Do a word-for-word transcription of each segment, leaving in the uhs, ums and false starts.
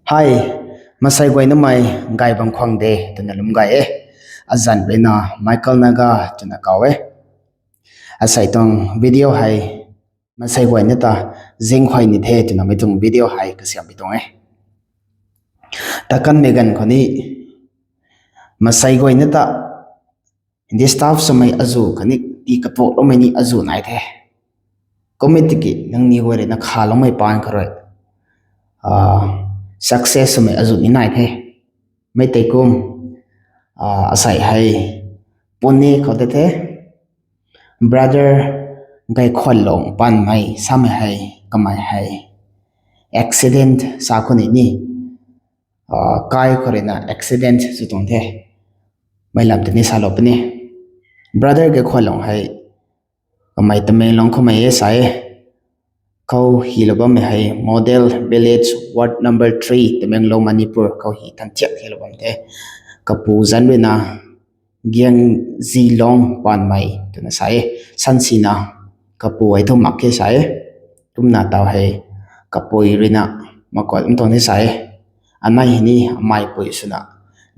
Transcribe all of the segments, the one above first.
Hi, masei guay namei gay bam khwang de twna lum gay e. Azanc rui na Michael Naga twna kaw e. Asei tuang video hei masei guay na ta zingkhuay ni the twna mei tuang video hei kasiammei tuang e. Takanmei ganv khou ni masei guay na ta disturb swmei azuh khatni tii katuakloumei ni azuh nai the. Kum e tiki nangniw guay rui na khaloumei paan kha rui success swmei azuh ni nai the. Mei tei kum, asei hei Pune khou ta the. Brother Gaykhwanlung Panmei samei hei, kamei hei accident sa khou ni ni, kai khou rui na accident sw tuang the. Mei lam tei ni salou puni. Brother Gaykhwanlung hei kamei Tamenglong khoumei e sa e. Khou hilou bammei hei Model Village Ward number three, Tamenglong, Manipur khou hi than thiak hilou bam the. Kapu zanc rui na Giangzilong Panmei twna sa e. Sansina kapu hei thu mak khe sa e. Kumna taw hei kapui rui na makuat ntuang the sa e. Anei hei ni ameipui swna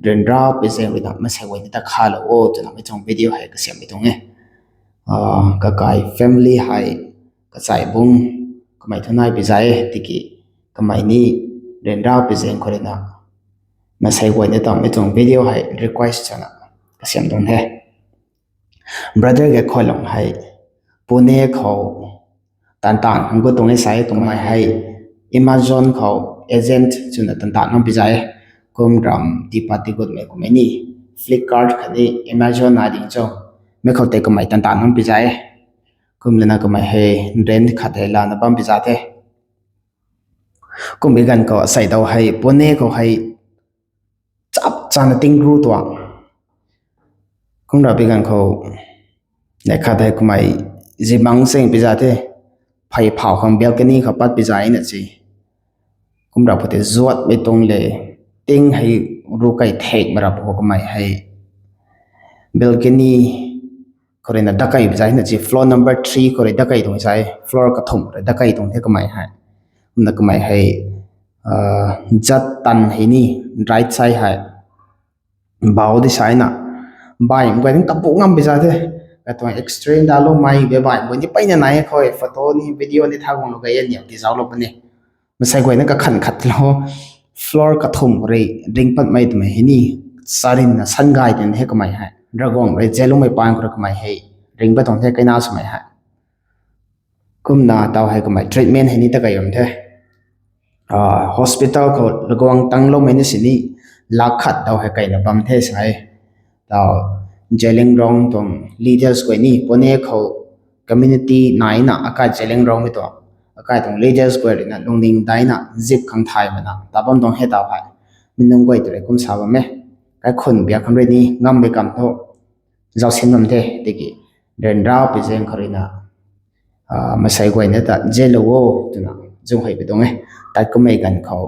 ryanra pui zaeng rui na masei guay ni ta khalou o twna mei tuang video hei kasiammei tuang e. Kakai family hei kachai bung kamei thu nai pi za e tiki kamei ni ryanra pui zaeng khou rui na masei guay ni ta mei tuang video hei request swna kasiam tuang the. Brother Gaykhwanlung hei Pune khou tantan khang gut tuang e sa e. Kamei hei Amazon khou agent swna tantan nang pi za e. Kum ram tiipat tigutmei kummei ni Flipkart khatni Amazon na ding cho, mei khou tei kamei tantan nang pi za e. Kum lana kamei hei rent khat hei lana bam pi za the. Kummei ganv khou asei daw hei Pune khou hei chap chana tingru tuang. Kum ra pi ganv khou neih khat hei kamei zibang seng pi za the. Phey phau khang balcony khou pat pi za na si. Kum ra phu tei zuatmei tuang le ting hei ru kai thek ma ra phu kamei hei balcony khou rui na dakai pi za na si. Floor number three khou rui dakai tuang sa e. Floor kathumh rui dakai tuang the kamei hei. Kumna kamei hei zat tan hei ni right side hei bau di sa na baihmei guay ni tapu ngam pi za the. Katuang extreme daloumei de baihmei guay ni peyna nai e khou photo ni video ni tha guanglou gay e niam ti zauclou puni. Masei guay na kakhan khatlou floor kathumh rui ring patmei twmei hei ni charinna san gay twna the kamei hei. Ravguangc rui zaloumei paan khou rui kamei hei ring pat tuang the kaina swmei hei. Kumna taw hei kamei treatment hei ni ta kai bam the. Hospital khou Ravguangc tangloumei na sini lak khat taw hei kaina bam the sa e. Taw Zeliangrong tuang leaders guay ni Pune khou community nai na akai Zeliangrongmei tuang akai tuang leaders guay rui na lungning dai na zip khang thay mana ta bam tuang he taw hei. Mi nunc guay tu rui kum sa bam e. Kaikhunc biak khang rui ni ngammei kam thu zausin bam the tiki ryanra pui zaeng khou rui na masei guay na ta zalou o twna zung hei pi tuang e. Tat kummei ganv khou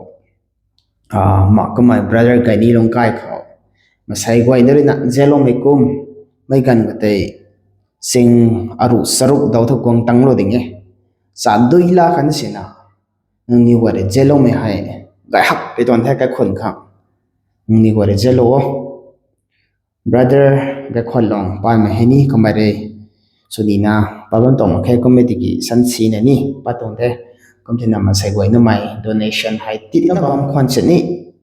mak kummei brother Gaynilung kai khou masei guay na rui na zaloumei kum mei ganv khou tei sing aruh charuk daw thu guang tanglou ding e. Cha dui la khan sina nangniw guay rui zaloumei hei gay hak pi tuang the kaikhunc khang. Nangniw guay rui zalou o. Brother Gaykhwanlung Panmei hei ni kamei rui swnina pat bam tuang mak khe kummei tiki sansina ni pat tuang the. Kum thina masei guay namei donation hei titna bam khwan sini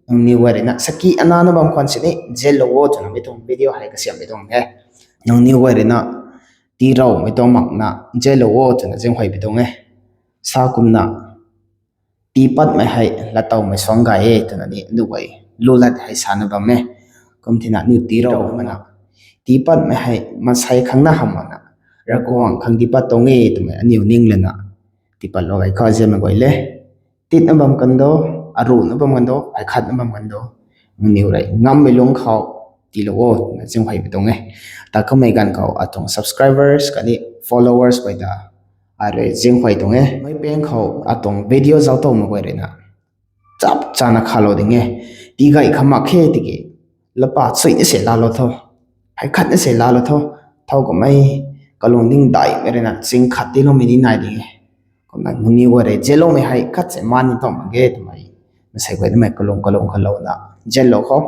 nangniw guay rui na saki anana bam khwan sini zalou o twna mei tuang video hei kasiammei tuang the. Nangniw guay rui na tiiloumei tuang makna zalou o twna zing hei pi tuang e. Sa kumna tiipatmei hei latowmei suang gay e twna ni aniu guay lulat hei sana bam e. Kum thina aniu tiilou mana tiipatmei hei masei khang na hamh mana Ravguangc khang tiipat tuang e twmei aniu ning lana tiipatlou gay kha ziamei guay le. Titna bam kan do, aruhna bam kan do, ai khatna bam kan do, nangniw rui ngammei lungc khou tiilou o twna zing hei pi tuang e. Ta kamei ganv khou atuang subscribers khatni followers guay ta ai rui zing hei tuang e. Mei pang khou atuang video zauc towmei guay rui na chap chana khalou ding e. Tii gay kha mak khe tiki lapa chuy ni se laalou tho, hei khat ni se laalou tho, thow kamei kalung ding daihmei rui na ching khat tiiloumei ni nai ding e. Kumna nangniw guay rui zaloumei hei khat se man ni tuang mak ge twmei Masei guay namei kalung kalung khalouna zellou khou.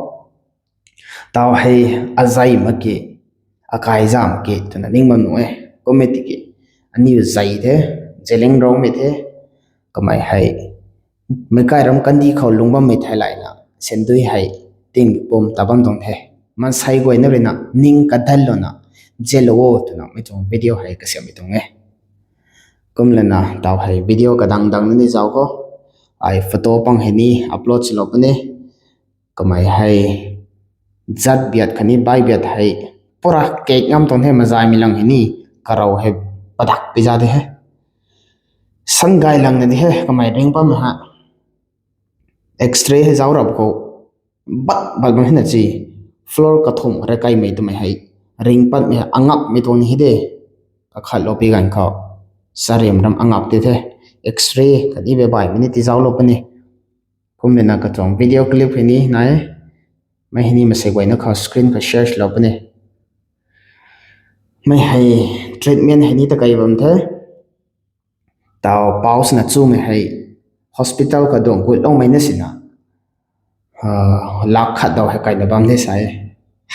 Tau hei azei mak ki, akai zam ki twna ning bam nuh e. Kum e tiki, aniu zei the, Zeliangrongmei the, kamei hei, meic kai ram kandih khou lung bammei thei layna, sandui hei, ting pum ta bam tuang the. Mansei guayna ruina, ning kadanlouna, zellou o twna mi tuang video hei kasiammei tuang e. Kum lana, tau hei video kadang dang na ni zau khou, ai photo pang hei ni upload swlou puni. Kamei hei, zat biat khatni bai biat hei, pura kek ngam tuang the mazaymei lang hei ni, karou hei, padak pi za de he. Sangay lang na di he, kamei ring pam ha. X-ray hei zauc rap khou, bat bat bam hei na chi, floor kathumh rui kaimei twmei hei, ring patmei hei angakmei tuang ni hi de. Kakhatlou pi ganv khou, chariam ram angak ti the, X-ray khatni beibaimei ni ti zauclou puni. Kum lana katuang video clip hei ni nai e. Mei hei ni masei guayna khou screen khou share lou puni. Mei hei treatment hei ni ta kei bam the. Tau pau swna chumei hei hospital kaduang gutloumei na sina, lak khat dau hei kaina bam the sa e.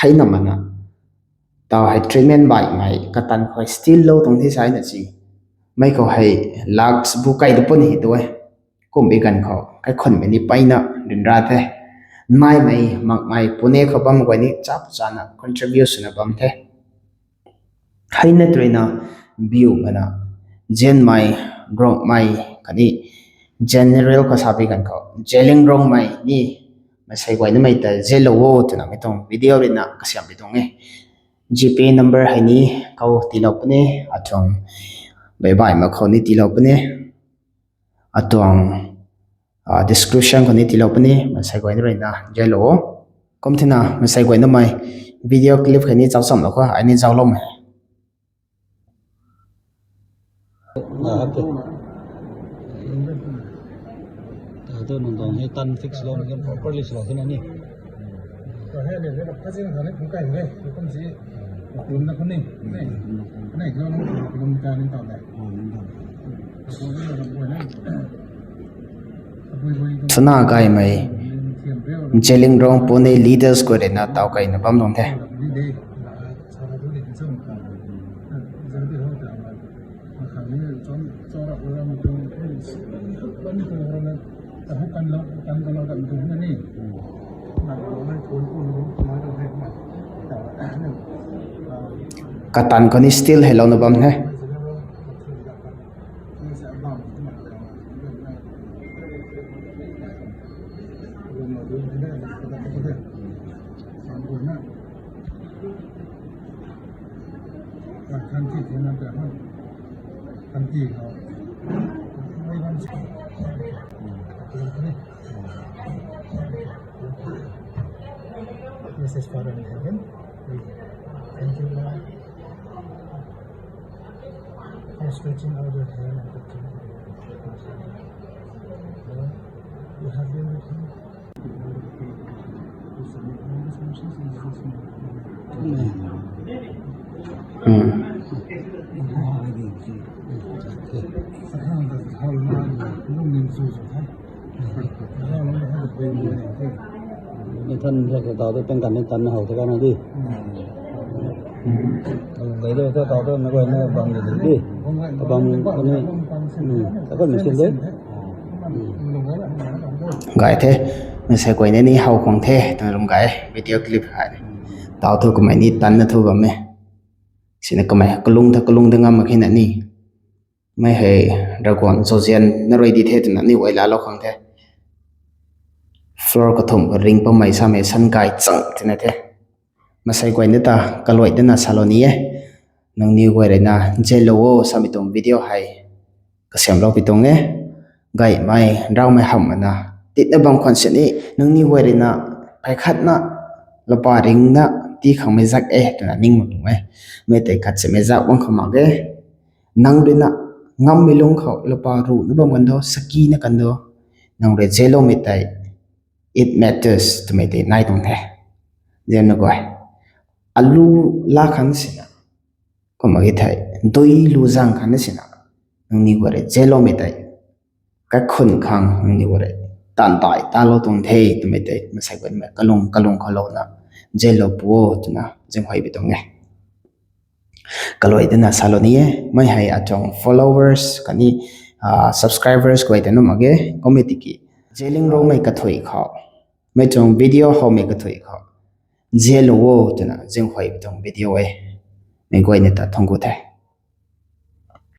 Hei na mana, tau hei treatment baihmei katan khou still lou tuang the sa e na si. Mei khou hei lak bu kai du puni hi tu e. Kum bi ganv khou kaikhunmei ni mpeyna ryanra the. Naimei makmei Pune khou bam guay ni chap chana contribute swna bam the. Hei na tw ruina biu mana, Zianmei, Rongmei khatni general khou sa pi ganv khou Zeliangrongmei ni masei guay namei ta zellou o twna mi tuang video ruina kasiammei tuang e. GPay number hei ni khou tiilou puni, atuang beibaimei khou ni tiilou puni, atuang description khou ni tiilou puni, masei guayna ruina zellou o. Kum thina masei guay namei video clip hei ni zauc chamlou khou ai ni zaucloumei. Tau tu nang tuang hei tan fix lou na properly swlou thina ni. Sana gaymei, Zeliangrong Pune leaders guay ruina tau kaina bam tuang the. Katan khou ni still heilouna bam the. Message Father in heaven, we thank you, Lord, for stretching out your hand and touching us. Lord, you have been with him. We submit all these motions in Jesus' name. Amen. Nathan hei tau tu peng kan ni tan how tu kan di. Lung gay de tau tu na guay na bam di di. Bam ko ni. Takon machine de. Gay the, masei guayna ni how khang the twna lung gay video clip hei. Tau thu kamei ni tan na thu bam e. Sina kamei kalung tha kalung da ngam mak khe na ni. Mei hei Ravguangc zauzian na rui di the twna ni guay laalou khang the. Floor kathumh ring pammei samei san gay chang tina the. Masei guayna ta kaluai dana salou ni e. Nangniw guay ruina zellou o samei tuang video hei kasiamlou pi tuang e. Gaymei, raumei hamh mana titna bam khwan sini, nangniw guay ruina phey khatna lupa ringna tii khangmei zak e twna ning mak tuang e. Mei tei khat simei zak bam khang mak e. Nang ruina ngammei lungc khou lupa ruhna bam kan do, sakina kan do, nang rui zellou mei tei, it matters twmei tei nai tuang the. Zianna guay, alu la khang sina, kumna ki thei, dui lu zang khang sina, nangniw guay rui zellou mei tei, kaikhun khang nangniw guay rui taanv tei talou tuang the twmei tei maansei guaymei kalung kalung khou louna nzianlou pu o twna zinghuay pi tuang e. Kaluai dana salou ni e, mei hei atuang followers khatni subscribers guay ta nuh mak ge. Kum e tiki nzianling rumei kathuic khou, mei tuang video howmei kathuic khou nzianlou o twna zinghuay pi tuang video e. Mei guayna ta thangc ku the.